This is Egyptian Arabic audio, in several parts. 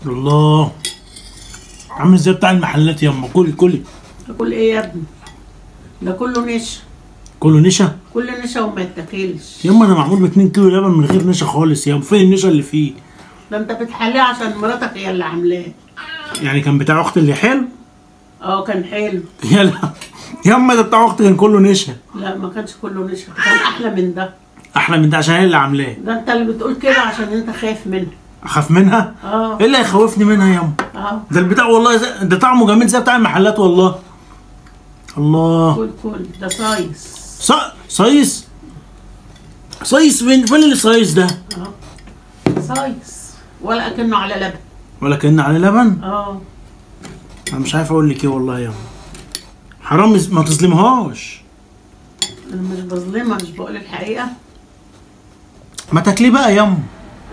الله، عامل زي بتاع المحلات ياما. كلي كلي. اكل ايه يا ابني؟ ده كله نشا. كله نشا؟ كله نشا وما يتاكلش ياما. ده معمول ب 2 كيلو لبن من غير نشا خالص ياما. فين النشا اللي فيه؟ ده انت بتحليه عشان مراتك هي اللي عاملاه. يعني كان بتاع اختي اللي حلو؟ اه كان حلو. يلا ياما، ده بتاع اختي كان كله نشا. لا ما كانش كله نشا، كان احلى من ده. احلى من ده عشان هي اللي عاملاه. ده انت اللي بتقول كده عشان انت خايف منها. اخاف منها؟ اه. ايه اللي هيخوفني منها ياما؟ اه ده البتاع والله ده طعمه جميل زي بتاع المحلات والله. الله. كل كل ده صايص. صايص؟ صايص فين؟ فين اللي صايص ده؟ اه صايص، ولا كأنه على لبن. ولا كأنه على لبن؟ اه. انا مش عارف اقول لك ايه والله ياما. حرام ما تظلمهاش. انا مش بظلمها، مش بقول الحقيقة. ما تاكليه بقى ياما.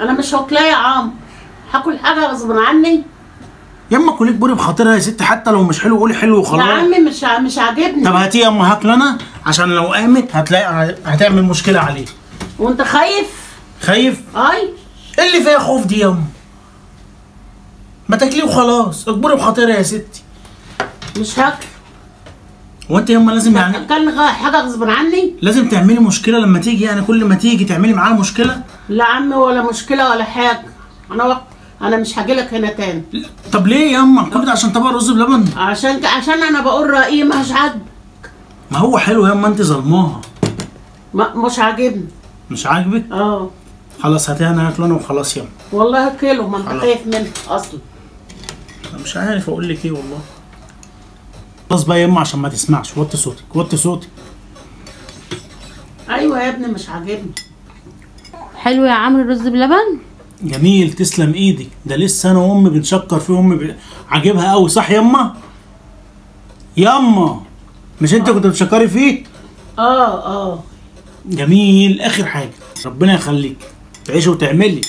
انا مش هاكلها يا عمرو، هاكل حاجة غصب عني. ياما كليك بوري بخاطرها يا ستي، حتى لو مش حلو قولي حلو وخلاص. يا عمي مش عاجبني. طب هاتيه ياما هاكله انا، عشان لو قامت هتلاقي هتعمل مشكلة عليه. وانت خايف؟ خايف؟ اي ايه اللي فيها خوف دي ياما؟ ما تاكليه وخلاص، اجبري بخاطرها يا ستي. مش هاكل. هو انت ياما لازم يعني كان حاجة غصب عني؟ لازم تعملي مشكلة لما تيجي، يعني كل ما تيجي تعملي معاها مشكلة؟ لا عمي ولا مشكلة ولا حاجة، انا مش هاجي لك هنا تاني. طب ليه ياما؟ كل ده عشان طبق رز بلبن؟ عشان انا بقول رايي مش عاجبك. ما هو حلو ياما، انت ظلماها. مش عاجبني. مش عاجبك؟ اه. خلاص هاتيها انا هاكله انا وخلاص ياما. والله هاكله، ما انت خايف منه اصلا. انا مش عارف اقول لك ايه والله. خلاص بقى ياما عشان ما تسمعش، وطي صوتك وطي صوتك. ايوه يا ابني مش عاجبني. حلو يا عمرو الرز بلبن؟ جميل، تسلم ايدك. ده لسه انا وامي بنشكر فيه، امي عاجبها قوي. صح ياما؟ ياما مش انت كنت بتشكري فيه؟ اه اه جميل. اخر حاجة، ربنا يخليك تعيشي وتعملي.